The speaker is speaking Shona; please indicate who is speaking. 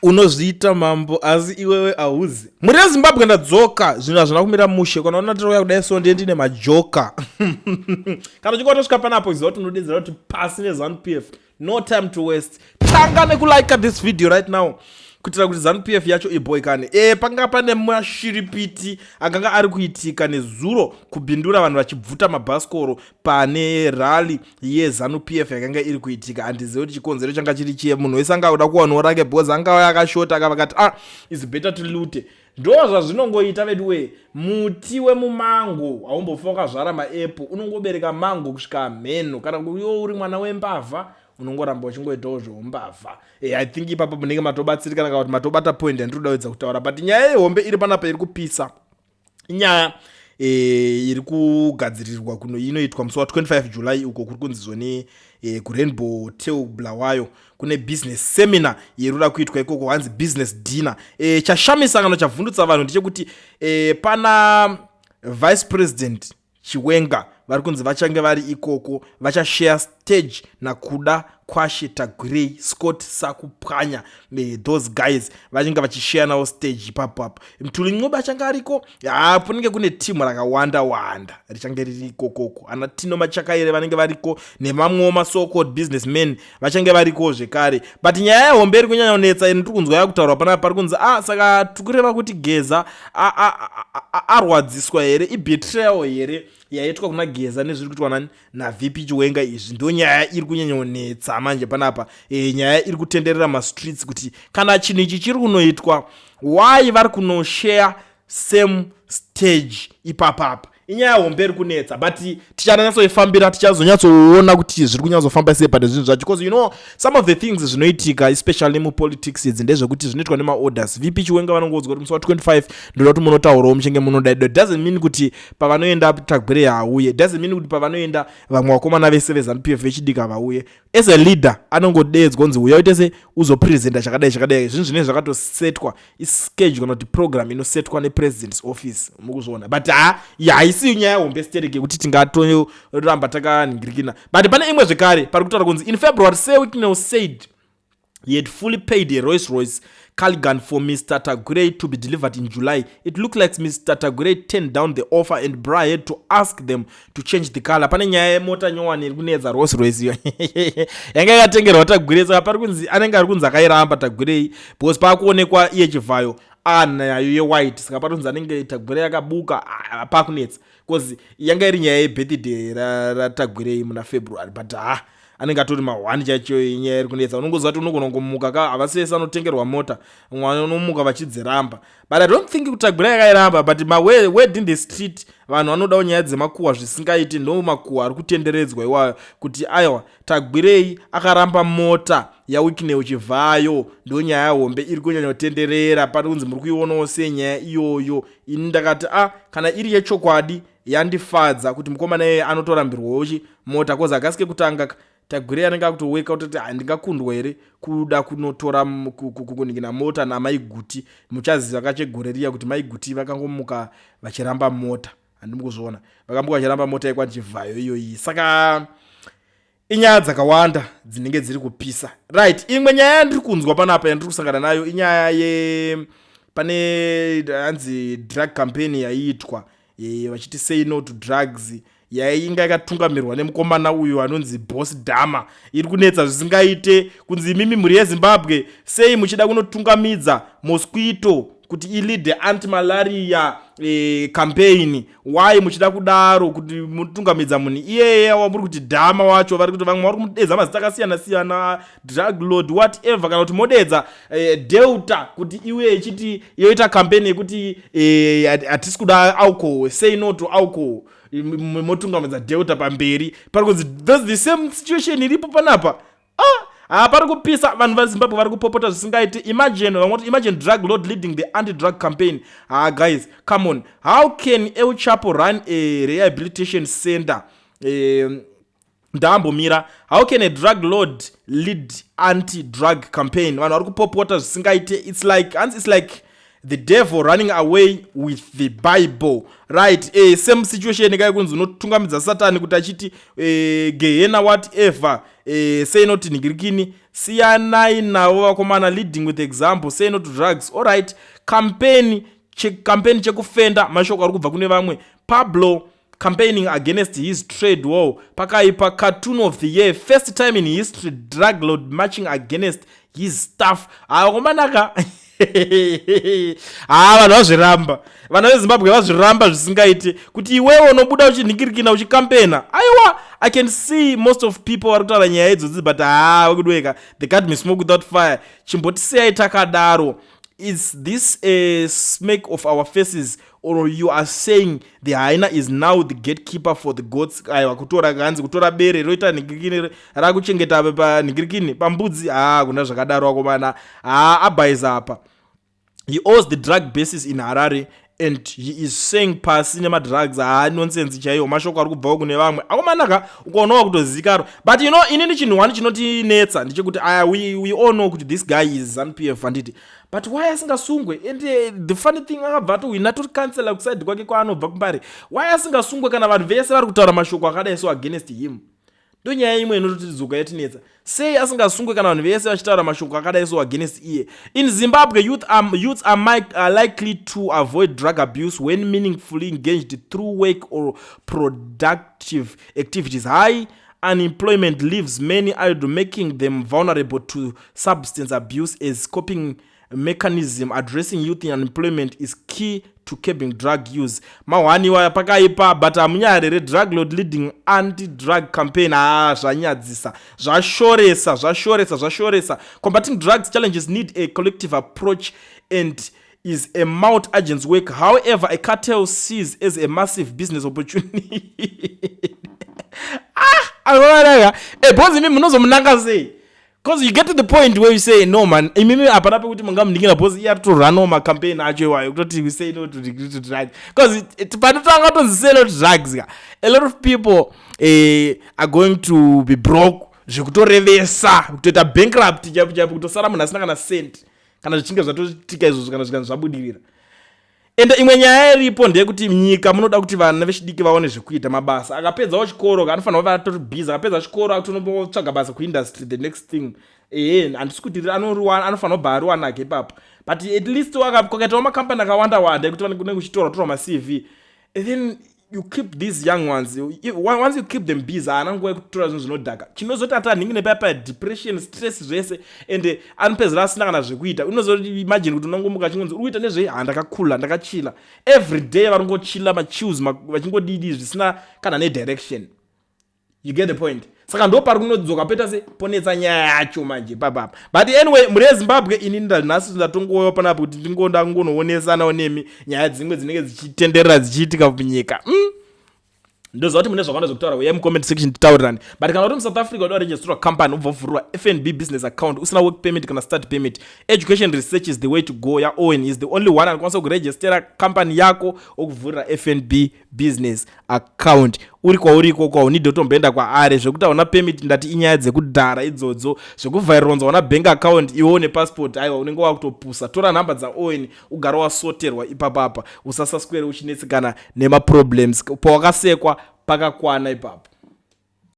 Speaker 1: Unozviita mambo, asi iwewe hauzi. Mhuri yeZimbabwe, ndadzoka. Zvinhu hazvina kumira mushe. Kana uona tirikuya kudai so, ndiye ndine majoka. Kana uchinge watosvika panapo, ziva kuti unodedzera kuti pasi neZANU PF. No time to waste. Tanga nekulike this video right now kuitira kuti ZANU PF yacho iboikane. Panga pane mashiripiti akanga ari kuitika nezuro kuBindura, vanhu vachibvuta mabhasikoro pane rally yeZANU PF yakanga iri kuitika. Handizivi kuti chikonzero changa chiri chiye. Munhu wese anga kuda kuwanawo rake because anga akashota. Aka vakati, "Ah, is better to loot." Ndo zvazvinongoita vedu wee. Muti wemumango haumbofa wakazvara maepo, unongobereka mango kusvika mheno. Kana iwo uri mwana wembavha, unongoramba uchingoitawo zveumbavha. I think ipapo munenge matobatsirikana kana kuti matobata point yandiri kuda kutaura. But nyaya yehombe iri panapa iri kupisa inyaya iri kugadzirirwa kuno, inoitwa musi wa25 July. Uko kuri kunzi zvoni kuRainbow Hotel Bulawayo kune business seminar iri kuda kuitwa ikoko, hanzi business dinner. Chashamisa kana chavhundutsa vanhu ndechekuti pana Vice President Chiwenga vari kunzi vachange vari ikoko, vachashare stage naKudakwashe Tagwirei, Scott Sakupwanya. Those guys vachinge vachishare nawo stage ipapo apo. Mthuli Ncube achange ariko. Ha, kunenge kune timu rakawanda wanda richange riri ikokoko. Ana Tino Machakaire vanenge variko nevamwewo masocalled businessmen vachange variko zvekare. But nyaya yehombe iri kunyanya kunetsa ino tiri kunzwa yakutaurwa panapa, pari kunzi, "Ah, saka tiri kureva kuti Geza arwadziswa here? Ibetrayal here yaitwa kuna Geza nezviri kuitwa nani naVP Chiwenga?" Izvi ndo nyaya iri kunyanyonetsa manje panapa. Nyaya iri kutenderera mastreets kuti kana chinhu ichi chiri kunoitwa, why vari kunoshare same stage ipapapa? Inyaya hombe iri kunetsa, but tichananyatsoifambira, tichazonyatsoona kuti zviri kunyatsofamba sei pane zvinhu zvacho, because some of the things zvinoitika, especially mupolitics idzi, ndezvekuti zvinoitwa nemaorders. VP Chiwenga vanongoudzwa kuti musi wa25 ndoda kuti munotaurawo, muchinge munodaida. Doesn't mean kuti pavanoenda Tagwirei hauye, doesn't mean kuti pavanoenda vamwe vakomana vese veZANU PF vechidiki vauye. As a leader anongodedzwa kunzi uya uite se uzopresenta chakadai chakadai. Zvinhu zvinenge zvakatosetwa, ischedule kana kuti program inosetwa nepresident's office, mukuzviona. But ha, haisi nyaya hombe sterek yekuti tingatoramba takanhingirikina. But pane imwe zvekare pari kutaura kunzi in February, Sir Wicknell said he had fully paid a Rolls Royce Cullinan for Mr. Tagwirei to be delivered in July. It looked like Mr. Tagwirei turned down the offer and Bra had to ask them to change the color. Pane nyaya yemota nyowani iri kunetsa, Rolls Royce iyo yanga yakatengerwa Tagwirei. Saka pari kunzi anenge ari kunzi akairamba Tagwirei because paakuonekwa iye Chivhayo anayo yewhite. Saka pari kunzi anenge Tagwirei akabuka pakunetsa because yanga iri nyaya yebirthday raTagwirei muna February, but ha, anenge atori ma1 chaicho. Nyaya iri kunetsa, unongoziva kuti unogona kungomuka ka, havasi vese vanotengerwa mota, mwana unomuka vachidziramba. But I don't think kuti Tagwirei akairamba, but maword in the street, vanhu vanodawo nyaya dzemakuhwa zvisingaiti. Ndo makuhwa ari kutenderedzwa iwayo kuti aiwa, Tagwirei akaramba mota yaWicknell Chivhayo. Ndo nyaya hombe iri kunyanya kutenderera. Pari kunzi muri kuionawo senyaya iyoyo? Ini ndakati, a, kana iri yechokwadi, yandifadza kuti mukomana iyeye anotorambirwawo mota, 'cause akasike kutanga Tagwirei anenge akutoweka kutoti handingakundwa here kuda kunotora kuningina mota naMaiguti. Muchaziva kachegore riya kuti Maiguti vakangomuka vachiramba mota, handimi kuzviona, vakamuka vachiramba mota yekwaChivhayo iyoyi. Saka inyaya dzakawanda dzinenge dziri kupisa. Right, imwe nyaya yandiri kunzwa panapa, yandiri kusangana nayo, inyaya ye pane hanzi drug campaign yaiitwa, vachiti "Say no to drugs", yainga yakatungamirwa nemukomana uyu anonzi Boss Dama, iri kunetsa zvisingaite. Kunzi imimi mhuri yeZimbabwe, sei muchida kunotungamidza mosquito kuti ilead anti-malaria campaign? Why muchida kudaro, kuti mutungamidza munhu iyeye wamuri kuti Dhama wacho? Vari kuti vamwe vari kumudedza mazita akasiyana siyana, drug lord, whatever, kana kuti modedza Delta kuti iuye ichiti yoita campaign yekuti hatisi kuda alcohol, "Say no to alcohol", motungamidza Delta pamberi. Pari kunzi that's the same situation iripo panapa. Ah, ha, pari kupisa. Vanhu vaZimbabwe vari kupopota zvisingaiti. Imagine vamwe kuti, "Imagine drug lord leading the anti-drug campaign." Ha, guys, come on. How can El Chapo run a rehabilitation center? Ndambomira. How can a drug lord lead anti-drug campaign? Vanhu vari kupopota zvisingaite. It's like, hanzi it's like the devil running away with the Bible, right? Same situation kai kunzi unotungamidza Satani kuti achiti gehena, whatever, sei noti nhingirikini. Siyanai navo vakomana, leading with example, say no to drugs. Alright, campaign che, campaign chekufenda mashoko ari kubva kune vamwe. Pablo campaigning against his trade wall, pakaipa. Cartoon of the year, first time in history drug lord marching against his staff. Vakomanaka, ha, vanhu vazviramba, vana veZimbabwe vazviramba zvisingaiti kuti iwewe unobuda uchinhingirikina uchikampena. Aiwa, I can see most of people vari kutaura nyaya idzodzi, but ha, wekudweka, they can't be smoke without fire. Chimbotisiyai takadaro. Is this a smack of our faces or you are saying the hyena is now the gatekeeper for the goats? Aiwa, kutora kanzi kutora bere roita nhingirikini rakuchengeta panhingirikini pambudzi. Ha, kuna zvakadaro akomana. Ha, abhaisa apa. He owes the drug bases in Harare and he is saying pasi nemadrugs. Haa, nonsense chaiyo, mashoko ari kubvawo kune vamwe akomanaka, ukaonawa kutozikanwa. But you know, inini chinhu one chinotinetsa ndechekuti aya, we all know kuti this guy is ZANU PF, handiti? But why asingasungwe? And the funny thing, akabva atohwina tori councillor kuside kwake kwaanobva kuMbare. Why asingasungwe kana vanhu vese vari kutaura mashoko akadai so against him? Ndonyaya imwe inototidzoka yatinetsa. Sei asingasungwe kana vanhu vese vachitaura mashoko akadai so against iye? In Zimbabwe, youths are likely to avoid drug abuse when meaningfully engaged through work or productive activities. High unemployment leaves many idle, making them vulnerable to substance abuse as coping mechanism. Addressing youth unemployment is key to curbing drug use. Mahwaniwa, pakaipa, but hamunyarere. Drug lord leading anti drug campaign. Ha, zvanyadzisa, zvashoresa, zvashoresa, zvashoresa. Combating drugs challenges need a collective approach and is a multi-agents work. However, a cartel sees as a massive business opportunity. Ah, anovaraka because imi munozomunanga sei? Because you get to the point where you say, "No man." Imimi hapana pekuti mungamuningira because iye aritoranawo macampaign acho iwayo kutoti we say no to drugs, because panotanga tonzi say no to drugs ka, a lot of people are going to be broke zvekutorevesa, kutoita bankrupt chaipo chaipo, kutosara munhu asina kana cent kana zvichinge zvatoitika izvozvo, kana zvikanzi zvabudirira. Ende imwe nyaya iripo ndeyekuti nyika munoda kuti vana vechidiki vaone zvekuita, mabasa. Akapedzawo chikoro anofanira kuva atori busy. Akapedza chikoro akutonotsvaga basa kuindustry. The next thing, ehe, handisi kuti anofanira kubva ariwanake ipapo, but at least kwakaitawo makambani akawanda wanda ekuti kunenge kuchitorwa torwa maCV, and then you keep these young ones, once you keep them busy, haana nguva yekutora zvinhu zvinodhaka. Chinozoti atanhingi nepapa depression, stress, zvese, and anopedzera asina kana zvekuita. Unozoimagine kuti unongomuka chingonzi uri kuita nezvei? Ha, ndakakula, ndakachila every day. Vari ngochila machills, vachingodidi zvisina kana nedirection. You get the point? Saka ndo pari kunodzoka poita se ponetsa nyaya yacho manje papapa. But anyway, mhuri yeZimbabwe, ini nhasi ndatongoyo panapa kuti ndingoda ngonoonesanawo nemi nyaya dzimwe dzinenge dzichitenderera dzichiitika munyika. Ndoziva kuti mune zvakawanda zvekutaura. Uyai mucomment section titaurirani. But kana uri muSouth Africa uda kuregisterwa company, ubva uvhurirwa FNB business account usina work permit kana study permit, Education Research is the way to go. YaOwen is the only one anokwanisa kuregistera company yako okuvhurira FNB business account uri kwauri ikoko. Haunidhi kutomboenda kwaari. Zvekuti hauna permit, ndati inyaya dzekudhara idzodzo. Zvekuvhaironza una bank account iwe une passport, aiwa, unenge wakutopusa. Tora nhamba dzaOwen ugara wasoterwa ipapapa, usasaswere uchinetsekana nemaproblems. Pawakasekwa pakakwana ipapo.